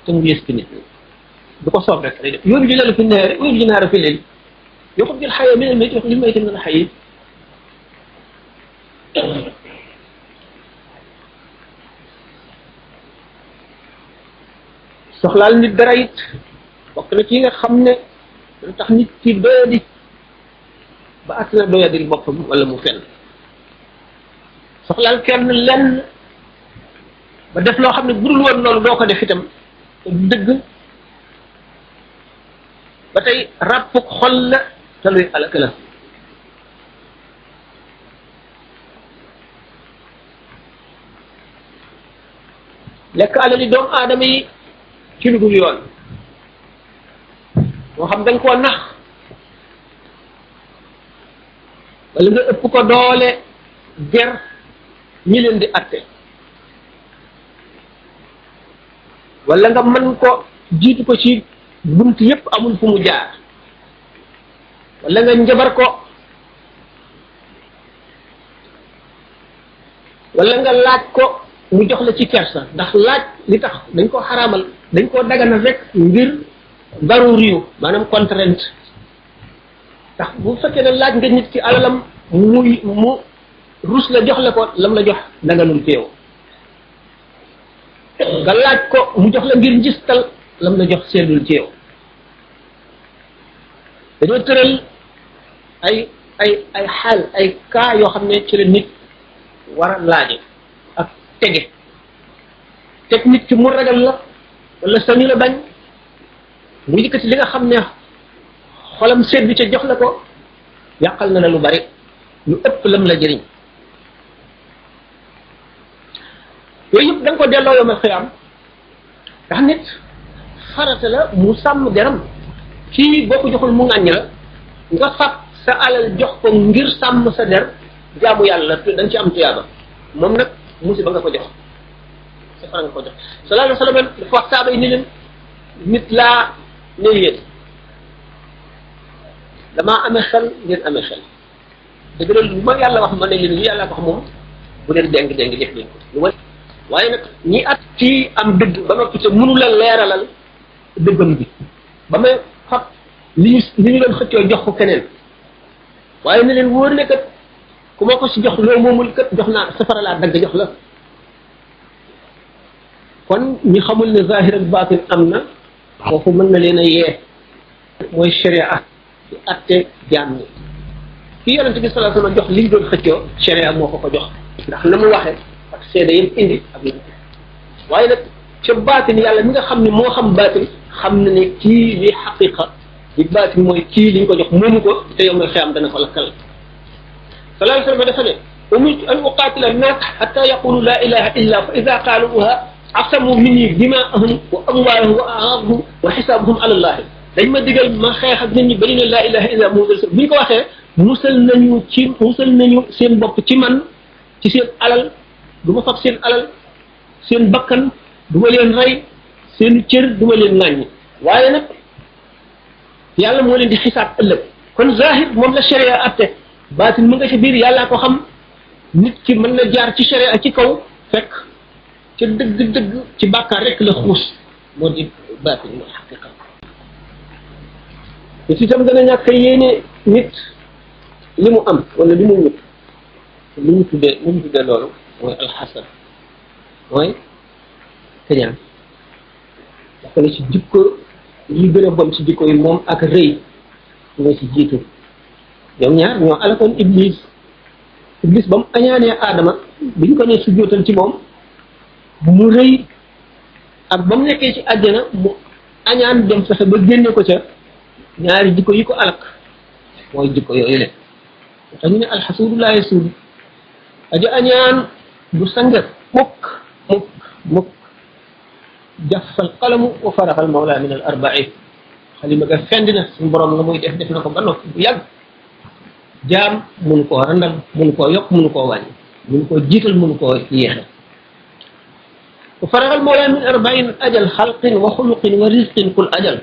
te mu yées ci nit ñi du ko soob rek lay def yoonu ji la fi neere yoonu ji naara fi leen yoo xam jël xayee mi ne may wax li may tam na xayi soxlaal nit dara it bokk na ci nga xam ne dana tax nit ci doyadi ba at na doyadil boppam wala mu fenn soxlaal kenn lenn ba def loo xam ne budul woon loolu doo ko def itam te dëgg ba tey ràppuk xol la te luy alaka la lekk alali doomu aadama yi ci lu dul yoon moo xam dañ koo nax wala nga ëpp ko doole ger ñi leen di atte wala nga mën ko jiitu ko ci bunt yépp amul fu mu jaar wala nga njabar ko wala nga laaj ko mu jox la ci kersa ndax laaj li tax dañ ko xaraamal dañ koo daganal rek ngir daruriyu maanaam contrainte ndax bu fekkee ne laaj nga nit ci alalam mu rus la jox la ko lam la jox daganul ci yow nga laaj ko mu jox la ngir njistal lam la jox seddul ci yow dañoo tëral ay xaal ay cas yoo xam ne ci la nit war a laaje ak teg nit ki mu ragal la wala sañu la bañ mu yëkkati li nga xam ne xolam sedd ca jox la ko yàqal na la lu bari lu ëpp lam la jëriñ yooyu yëpp da nga ko delloo yomal xiyaam ndax nit farata la mu sàmm deram kii boo ko joxul mu ŋàññ la nga fab sa alal jox ko ngir sàmm sa der jaamu yàlla dañ ci am tuyaaba moom nag musiba nga ko jox safara nga ko jox sallallahu alayhi wa sallam dafa wax saaba yi ni leen nit laa ne yéen damaa amee xel ngeen amee xel dëgg la lu ma yàlla wax ma ne leen lu yàlla wax moom bu leen déng def leen ko lu waaye nag ñi at ci am dëgg ba noppi te mënu la leeralal dëggam bi ba may fab li ñu doon xëccoo jox ko keneen waaye ne leen wóor ne kat ku ma ko si jox loo moomul kat jox naa safara laa dagg jox la kon ñi xamul ne zahir ak baatin am na foofu mën na leen a yee mooy sharia ci atte jaam ñi ki yonente bi sallallahu alayhi wasallam jox li ñu doon xëccoo sharia moo ko jox ndax na mu waxee ak seede yam indi ak la waaye nag ca baatin yàlla mi nga xam ne moo xam baatin xam na ne kii li xaqiqa li baatin mooy kii li ñu ko jox moomu ko te yow mal xiyaam dana ko lakkal sallallahu alayhi wasallam dafa ne umirtu an uqaatila an-naas hatta yaqulu la ilaha illa fa ida qaaluha asamu minni dimaahum wa amwaalahum wa a'raadahum wa xisaabuhum ala allahi dañ ma digal ma xeex ak nit ñi ba ñu ne laa ilaha illa muhammad rasul bu ñu ko waxee musal nañu seen bopp ci man ci seen alal du ma fab seen alal seen bakkan du ma leen rey seen cër du ma leen ŋàññi waaye nag yàlla moo leen di xisaab ëllëg kon zahir moom la sharia atte baatin mu nga ci biir yàllaa ko xam nit ki mën na jaar ci sharia ci kaw fekk ca dëgg-dëgg ci bàkkaar rek la xuus moo di baatin mooy xaqiqa nit itam dana ñàkk yéene nit li mu am wala li mu ñëpp li mu tuddee loolu mooy alxasan mooy kañaan dafa la ci jikko yi gën a bon ci jikko yi moom ak rëy nga ci jiitu ñoom ñaar ñoo alakoon iblis ba mu añaanee aadama bi ñu ko ne sujjóotal ci moom mu rëy ak ba mu nekkee ci àjjana mu añaan dem fexe ba génne ko ca ñaari jikko yi ko alak mooy jikko yooyu le tax ñu ne alxasuudu laa yasuudu aja añaan du sangat mukk jafal qalamu wa faraxal mawla min al arbain xalima ga fend na suñu borom la muy def na ko ba noppi bu yàgg jaam mënu koo randal mënu koo yokk mënu koo wàññi mënu koo jiital mënu koo yéexe wa faraxal mawla min arbain ajal xalqin wa xuluqin wa rizqin kul ajal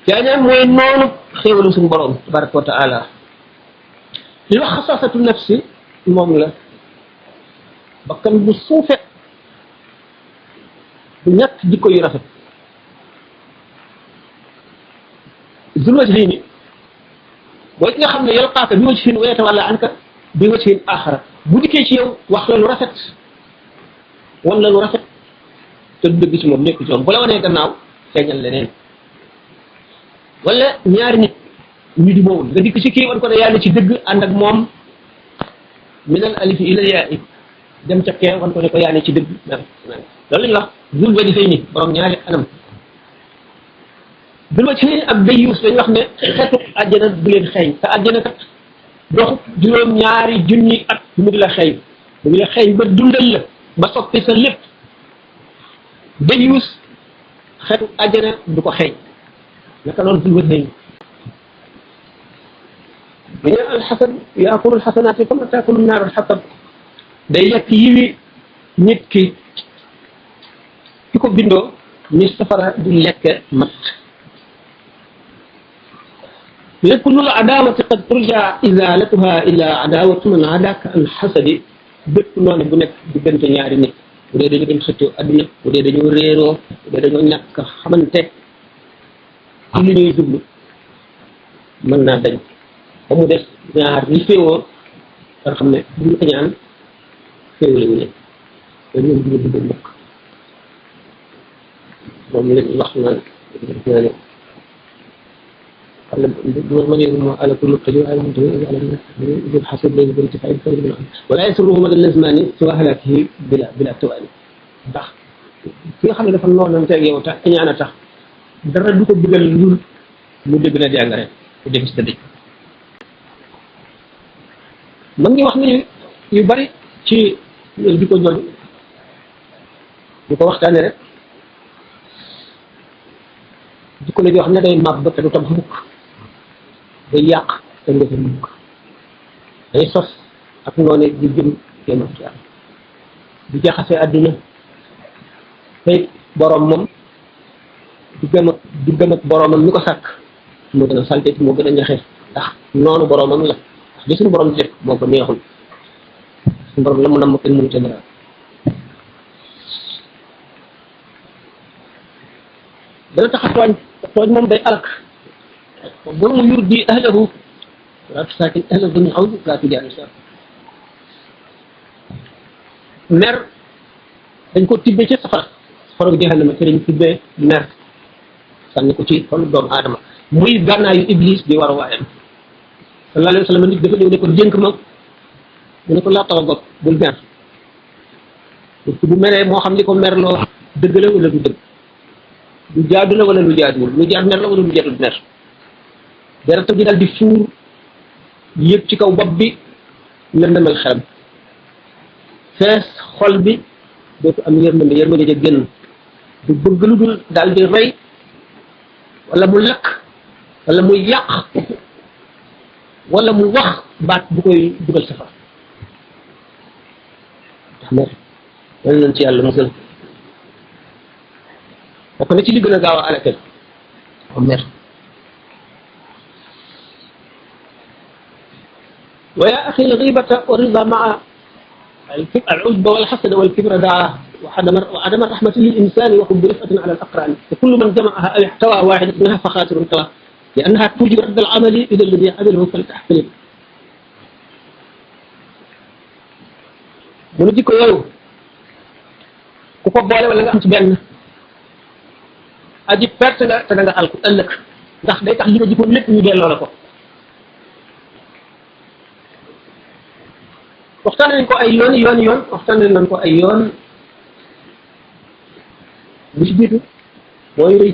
jaañaan mooy noonu xéewalu suñu borom tabaraka wa taala li wax xasaasatu nafsi moom la bakkan bu suufe bu ñàkk jikko yu rafet zulwajhayni mooy ki nga xam ne yalqaaka bi wajhin wa yatawalla anka bi wajhin axara bu dikkee ci yow wax la lu rafet wan la lu rafet te du dëgg ci moom nekk ci moom bu la wanee gannaaw feeñal leneen wala ñaari nit ñu di moowul nga dikk ci kii wan ko ne yàlla ci dëgg ànd ak moom minal alifi ila yaa dem ca kee wan ko ne ko yaa ne ci dëgg loolu la ñuy wax zul wajhayni borom ñaari anam zul wajhayni ak dayyuus dañuy wax ne xeetu àjjana du leen xeeñ te àjjana kat doxu juróom ñaari junni at mu di la xeeñ mu di la xeeñ ba dundal la ba soppi sa lépp dayyuus xeetu àjjana du ko xeeñ naka noonu zul wajhayni bu ñu alxasan yaakulu alxasanaati kama taakulu naaru alxatab day lekk yiwi nit ki bindoo ni safara di lekk mat lépp lu la adaawati qad turja izalatuha ila adawatu man adaka al xasadi bépp noonu bu nekk diggante ñaari nit bu dee dañu doon xëccoo adduna bu dee dañoo réeroo bu dee dañoo ñàkk xamante ci li ñuy jublu mën naa dañ ba mu des ñaar ñi féewoo nga xam ne bu ñu añaan féewle wu leen te ñoom duñu dugg mukk moom lañ wax naan naa ne من يرمى على كل قدير على من تقول على الناس حسب لي بالانتفاع ولا يسره مدى الزمان سوى هلاكه بلا توالي ndax ki nga xam ne dafa noonu te yow tax ñaana tax dara du ko bëggal lu mu dégg na jàng rek mu dem ci tëdd man ngi wax ni yu bari ci di ko jooju di ko waxtaane rek di ko la joo xam ne day màbb te du tabax mukk day yàq te nga mukk day sos ak noone di jëm kéem ak yàlla di jaxase àdduna tey borom moom di gëm ak boromam ñu ko sàkk moo gën a salte moo gën a ñaxe ndax noonu boromam la li suñu borom di def moo ko neexul suñu borom la mu nam kenn mënu ca dara dana tax a tooñ moom day alak borom yurdi ahlahu wala tusaakin ahla dunya aw laa tujaari sa mer dañ ko tibbee ci safara safara jahannama te dañ tibbee mer sànni ko ci xolu doomu aadama muy gànnaayu iblis di war a waayam sallallahu alayhi wa sallam nit dafa ñëw ne ko dénk ma mu ne ko laa tax a gopp bul mer bu meree moo xam li ko merloo dëgg la wala du dëgg lu jaadu la wala lu jaaduwul lu jaar mer la wala lu jaadu mer deretam gi daal di fuur yëg ci kaw bopp bi lëndëmal xelam fees xol bi dootu am yërmande ja génn du bëgg lu dul daal di rey wala mu lakk wala mu yàq wala mu wax baat bu koy dugal safara ndax mer yal nañ ci yàlla musal bokk na ci li gën a gaaw a alakal am mer ويا أخي الغيبة والرضا مع العجب والحسد والكبر دعاه وعدم الرحمة للإنسان وحب رفقة على الأقران وكل من جمعها أو احتوى واحدة منها فخاسر توا لأنها توجب رد العمل إذا الذي عمله فلتحترم mu ne jikko yooyu ku ko boole wala nga am ci benn aji perte nga te da nga alku ëllëg ndax day tax li nga jikkoon lépp ñu delloo la ko waxtaane nañ ko ay yoon waxtaane nañ ko ay yoon bu ci jiitu mooy rëy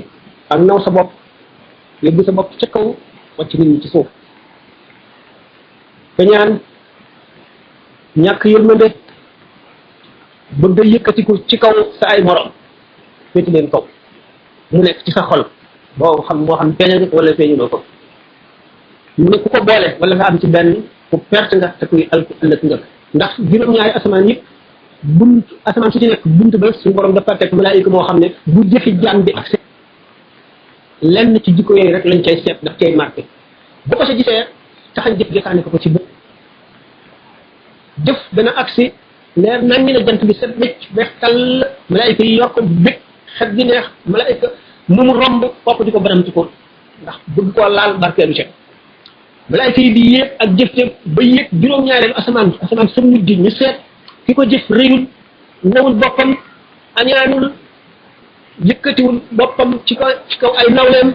ak naw sa bopp yóbbu sa bopp ca kaw wàcc nit ñi ci suuf kañaan ñàkk yërmande bëgg a yëkkatiku ci kaw sa ay morom féeti leen kaw mu nekk ci sa xol boo xam moo xam feeñal ko wala feeñuloo ko mu ne ku ko boole wala nga am ci benn ku perte nga te kuy alku ëllëg nga ndax juróom-ñaari asamaan yëpp bunt asamaan su ci nekk bunt ba suñu borom dafa teg malaayika moo xam ne bu jëfi jaam bi ak lenn ci jikko yooyu rek lañ cay seet daf cay marqué bu ko sa gisee taxañ jëf jëfaane ko ci bët jëf dana agsi leer nañ ne jant bi set wécc bees tàll malaayika yi yor ko bég xet gi neex malaayika mu romb kooku di ko baramti ko ndax bëgg koo laal barkeelu ci malaayika yi di yéeg ak jëf-jëf ba yéeg juróom-ñaareelu asamaan sa mujj ñu seet ki ko jëf réyul nawul boppam añaanul yëkkatiwul boppam ci kaw ay nawleem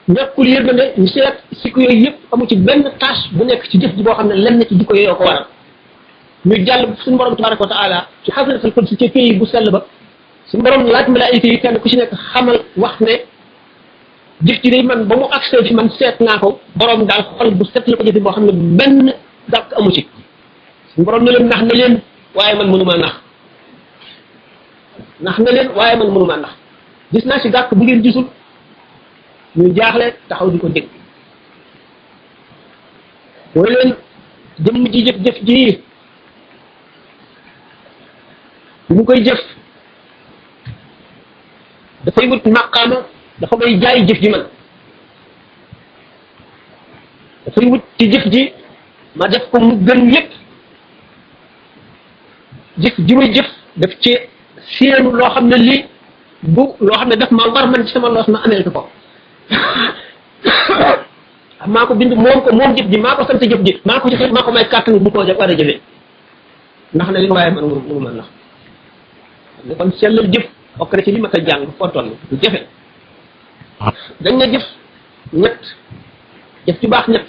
ñàkkul yërmande ñu seet sikko yooyu yëpp amu ci benn tâche bu nekk ci jëf ji boo xam ne lenn ci jikko yooyu ko waral ñu jàll suñu borom tabaraka wa taala ci xasratul qudsi ci pays bu sell ba suñu borom laaj malaayika yi kenn ku ci nekk xamal wax ne jëf ci day man ba mu accès fi man seet naa ko borom daal xol bu set la ko jëfe boo xam ne benn gàkk amu ci suñu borom ne leen nax na leen waaye man mënumaa nax na leen waaye man mënumaa nax gis naa ci gàkk bu ngeen gisul ñu jaaxle taxaw di ko dégg mooy leen jëmm ji jëf ji bu mu koy jëf dafay wut maqaama dafa may jaay jëf ji man dafay wut ci jëf ji ma def ko mu gën lépp jëf ji muy jëf daf ci séenu loo xam ne lii bu loo xam ne daf ma war man ci sama loos ma amee ko maa ko bind moom jëf ji maa ko sant jëf ji maa ko joxe maa ko may kàttan bu ko war a jëfee ndax ne li nga waaye man mënu ma ndax ne kon sellal jëf bokk na ci li ma ko jàng foo toll du jafe dañ ne jëf ñett jëf ju baax ñett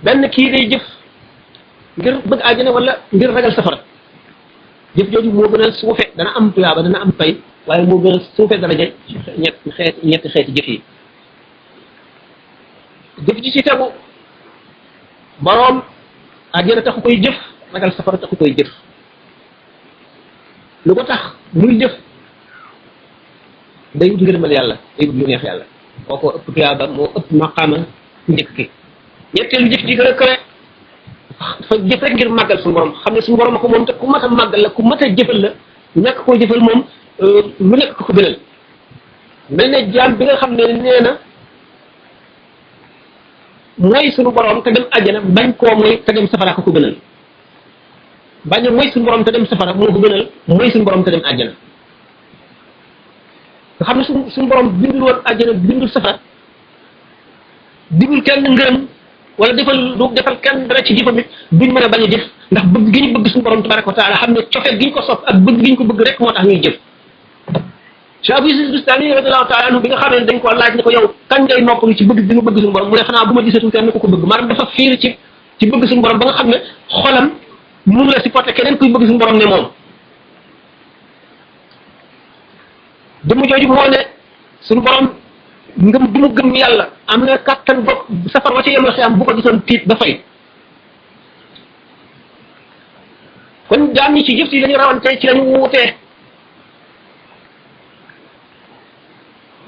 benn kii day jëf ngir bëgg àjjana wala ngir ragal safara jëf jooju moo gën a suufe dana am tuyaaba dana am pay waaye moo gën a suufe daraja ñetti xeeti jëf yi jëf ji ci tegu boroom àjjana taxu koy jëf ragal safara taxu koy jëf lu ko tax muy jëf day wut ngërëmal yàlla day wut lu neex yàlla kooko ëpp tuyaaba moo ëpp maqaama njëkk ki ñetteelu jëf ji gën a kawe dafa jëf rek ngir màggal suñu borom xam ne suñu borom ko moom te ku mat a màggal la ku mat a jëfal la ñàkk koo jëfal moom lu nekk ko gënal mel ne jaam bi nga xam ne nee na mooy suñu borom te dem àjjana bañ koo mooy te dem safara ko gënal bañ a mooy suñu borom te dem safara moo ko gënal mooy suñu borom te dem àjjana nga xam ne suñu borom bindul woon àjjana bindul safara digul kenn ngërëm wala defal kenn dara ci jëfam it duñ mën a bañ a jëf ndax bëgg gi ñu bëgg suñu borom tabaraka wa taala xam ne cofeel gi ñu ko sopp ak bëgg gi ñu ko bëgg rek moo tax ñuy jëf Cheikh Abou Yazid Bistami radiyallahu taala anhu bi nga xam ne dañ ko laaj ne ko yow kañ ngay noppalu ci bëgg gi nga bëgg suñu borom mu ne xanaa bu ma gisatul kenn ku ko bëgg maanaam dafa fiir ci bëgg suñu borom ba nga xam ne xolam mënu la supporté keneen kuy bëgg suñu borom ne moom jëmm jooju moo ne suñu borom ngëm bi mu gëm yàlla am na kattan bopp safar wa ci yemal xiyam bu ko gisoon tiit ba fay kon jaam ñi ci jëf yi lañu rawante ci lañu wuutee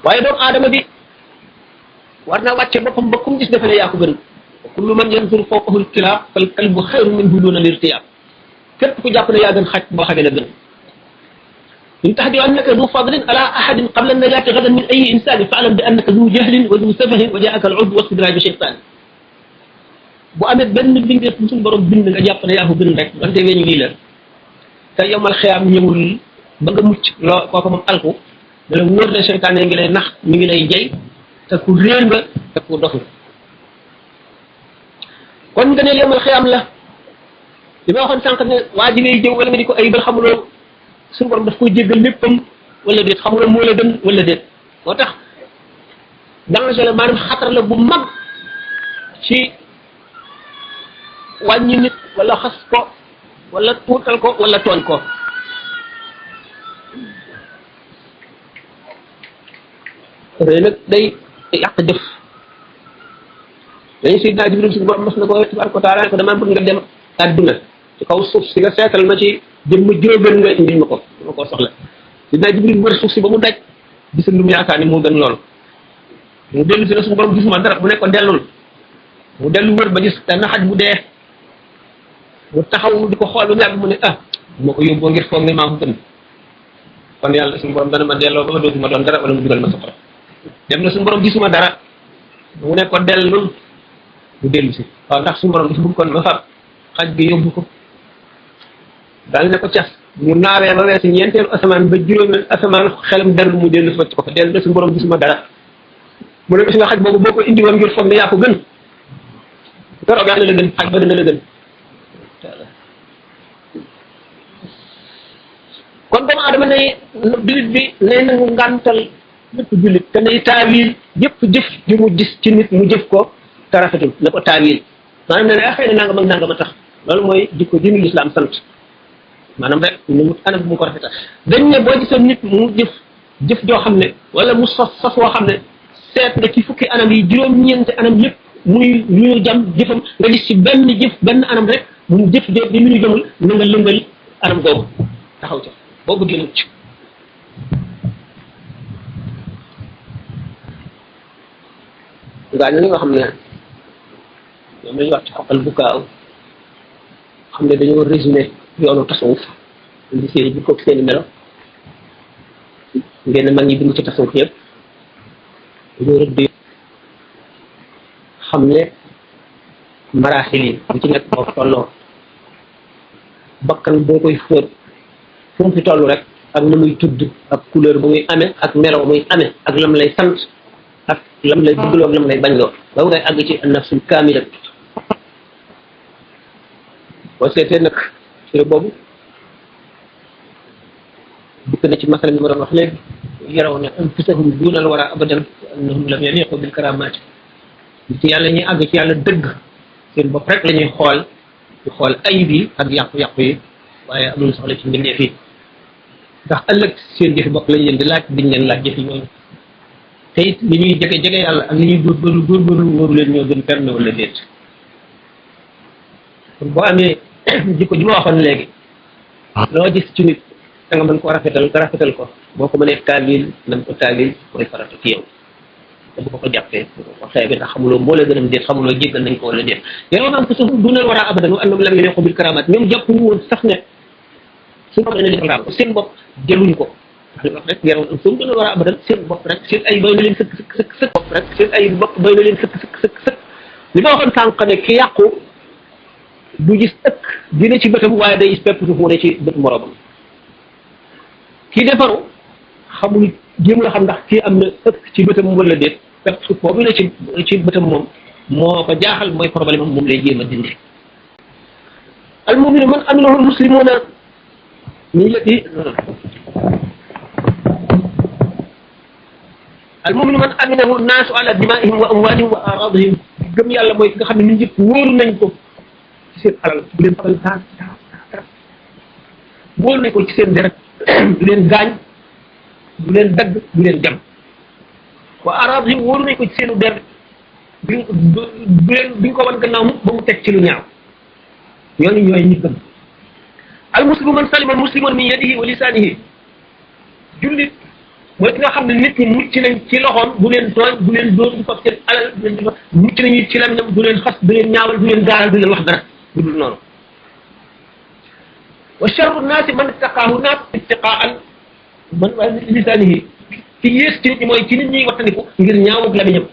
waaye doomu aadama bi war na wàcce boppam ba kum gis defe ne yaa ko gën kullu man yanzur fawqahu al-kilaab fal kalbu xayru minhu duuna al-irtiyaab képp ku jàpp ne yaa gën xaj boo xamee la gën in taxdi annaka du fadlin ala ahadin qabla najaati gadan min ayi insani faalam bi annaka du jahlin wa du safahin wa jaaka al-udw wa istidraaju shaytaan bu amee benn bindeef bu suñu borom bind nga jàpp ne yaa ko gën rek wante weñ lii la te yomal xiyaam ñëwul ba nga mucc loo kooku moom alku da la wóor ne seytaane ngi lay nax mi ngi lay jey te ku réer nga te ku dofu kon nga ne yomal xiyaam la li ma waxoon sànq ne waa ji ngay jëw wala nga di ko ayibal xamuloo suñu borom daf koy jéggal léppam wala déet xamuloo moo la gën wala déet moo tax danger la maanaam xatar la bu mag ci wàññi nit wala xas ko wala tuutal ko wala tooñ ko rëy nag day yàq jëf dañu Seydina Jibril suñu borom mas na ko tabaraka wa taala ko dama bëgg nga dem àdduna ci kaw suuf si nga seetal ma ci jëmm juróom nga indil ma ko dama koo soxla Seydina Jibril wër suuf si ba mu daj gisa lu mu yaakaar ni moo gën loolu mu dellu si na suñu borom gisuma dara mu ne ko dellul mu dellu wër ba gis benn xaj bu dee mu taxaw di ko xool ba mu yàgg mu ne moo ko yóbboo ngir foog ne maa ko gën kon yàlla suñu borom dana ma delloo ba ma dootuma doon dara wala mu dugal ma safara dem na suñu borom gisuma dara mu ne ko dellul mu dellu si waaw ndax suñu borom dafa bëgg kon ma fab xaj bi yóbbu ko daal ne ko cas mu naawee ba weesu ñeenteelu asamaan ba juróomi asamaan xelam dellu mu dellu fa ci ko fa dellu na suñu borom gisuma dara mu ne ko si nga xaj boobu boo ko indi woon ngir foog ne yaa ko gën dara gaa na la gën xaj ba dana la gën kon doomu adama ne jullit bi nee na mu ngàntal lépp jullit te nay taawil yëpp jëf ju mu gis ci nit mu jëf ko te rafetul na ko taawil maanaam ne ne xëy na nangam ak nangam a tax loolu mooy jikko ji ñu lislaam sant maanaam rek ñu mu anam bu mu ko rafetal dañ ne boo gisee nit mu jëf joo xam ne wala mu sos woo xam ne seet nga ci fukki anam yi juróom-ñeenti anam yëpp muy ñu jam jëfam nga gis ci benn jëf benn anam rek mu jëf de bi mu ñu jëmul na nga lëngal anam googu taxaw ca boo bëggee mucc gaa ñi nga xam ne ñoom lañuy wax ci xoqal bu kaaw xam ne dañoo résumé yoonu tasawuf indi seen i jikko ak seen i melo ngeen mag ñi bind ci tasawuf yëpp dañoo rëdd xam ne maraaxil yi bu ci nekk boo tolloo bakkan boo koy fóot fu mu fi toll rek ak na muy tudd ak couleur bu muy amee ak melo muy amee ak lam lay sant ak lam lay bëggloo ak lam lay bañloo ba ngay àgg ci an-nafsul kaamila boo seetee nag ci boobu dikk na ci masala mi ma doon wax léegi yaraw ne anfusahum duunal wara abadan annahum lam yaliqu bil karamaati ci yàlla ñuy àgg ci yàlla dëgg seen bopp rek la ñuy xool di xool ayib yi ak yàqu-yàqu yi waaye amul soxla ci mbindeef yi ndax ëllëg seen jëfi bopp lañ leen di laaj diñ leen laaj jëfi ñooñu te it li ñuy jege yàlla ak li ñuy góorgóorlu wóoru leen ñoo gën perme wala déet kon boo amee jikko ji ma waxoon léegi loo gis ci nit da nga mën ko rafetal ko boo ko mënee taawil nañ ko taawil mooy farata ci yow te bu ko jàppee bu ko xeebe ndax xamuloo moo la gënam déet xamuloo jéggal nañ ko wala déet yow am ko sax dunal war a abadan wa annahum lam yaliqu bil karamaat ñoom jàpp ñu woon sax ne suñu bopp ne leen ko seen bopp jëluñ ko wax li wax rek yaroon am suñu dunal war a abadan seen bopp rek seen ay bay na leen sëkk bopp rek seen ay bopp bay na leen sëkk li ma waxoon sànq ne ki yàqu du gis ëkk dina ci bëtam waaye day gis pepp suuf mu ne ci bët moromam kii defaru xamul jéem la xam ndax kii am na ëkk ci bëtam wala déet pepp suuf boobu ne ci bëtam moom moo ko jaaxal mooy problème am moom lay jéem a dindi al muminu man aminahu al muslimuna min yati al muminu man aminahu naasu ala dimaihim wa amwalihim wa aradihim gëm yàlla mooy ki nga xam ne nit ñëpp wóoru nañ ko ci seen alal bu leen faral dara wóoru nañ ko ci seen deret du leen gaañ du leen dagg du leen jam wa aradihim wóoru nañ ko ci seenu der duñ ko wan gannaaw ba mu teg ci lu ñaaw ñooñu ñooy ñi gëm al muslimu man salima al muslimun min yadihi wa lisanihi jullit mooy ki nga xam ne nit ñi mucc nañ ci loxoom du leen tooñ du leen dóor du fab seen alal du leen mucc nañu ci lamiñam du leen xas du leen ñaawal du leen gaaral du leen wax dara du dul noonu wa charru naasi man ittaqaahu naas ittiqaan man waaye lisaanihi ci yées ci nit ñi mooy ci nit ñi wattandiku ngir ñaawug lamiñam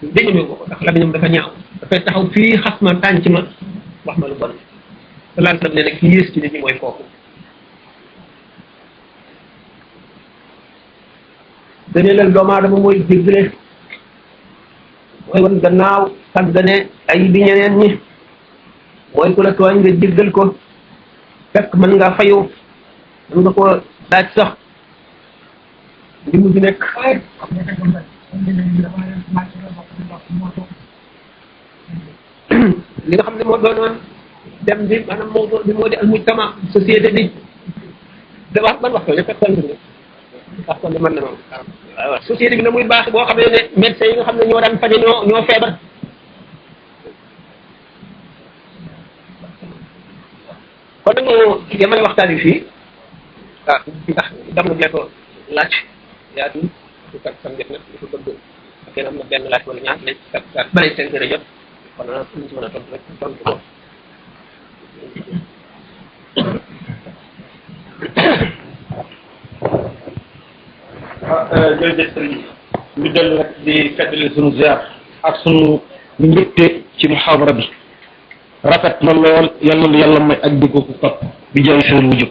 dañu ko ndax lamiñam dafa ñaaw dafay taxaw fii xas ma tànc ma wax ma lu bon salaam ne nag ci yées ci nit ñi mooy kooku gëneelal doomu aadama mooy jéggale mooy wan gannaaw sàggane ay bi ñeneen ñi mooy ku la tooñ nga jéggal ko fekk mën nga fayu mën nga ko daaj sax li mu fi nekk li nga xam ne moo doonoon dem bi maanaam moo di al mujtama société bi da wax ban waxtu fekk wax kon de mën na noonu waaw société bi na muy baax boo xam ne médecins yi nga xam ne ñoo daan faje ñoo feebar kon nag ñu yemale waxtaan wi fii waaw ndax dam na lee ko laaj yaatu su kat sam def nag dafa bëgg kenn am na benn laaj wala ñaar léegi kat balay 5 heures jot kon nag ñu ci mën a tontu rek tontu ko jërëjëf sëriñ ñu dellu rek di feddali sunu ziar ak sunu mbégte ci muhaadara bi rafet na lool yal na yàlla may ak di ko topp bi jaay seen wujub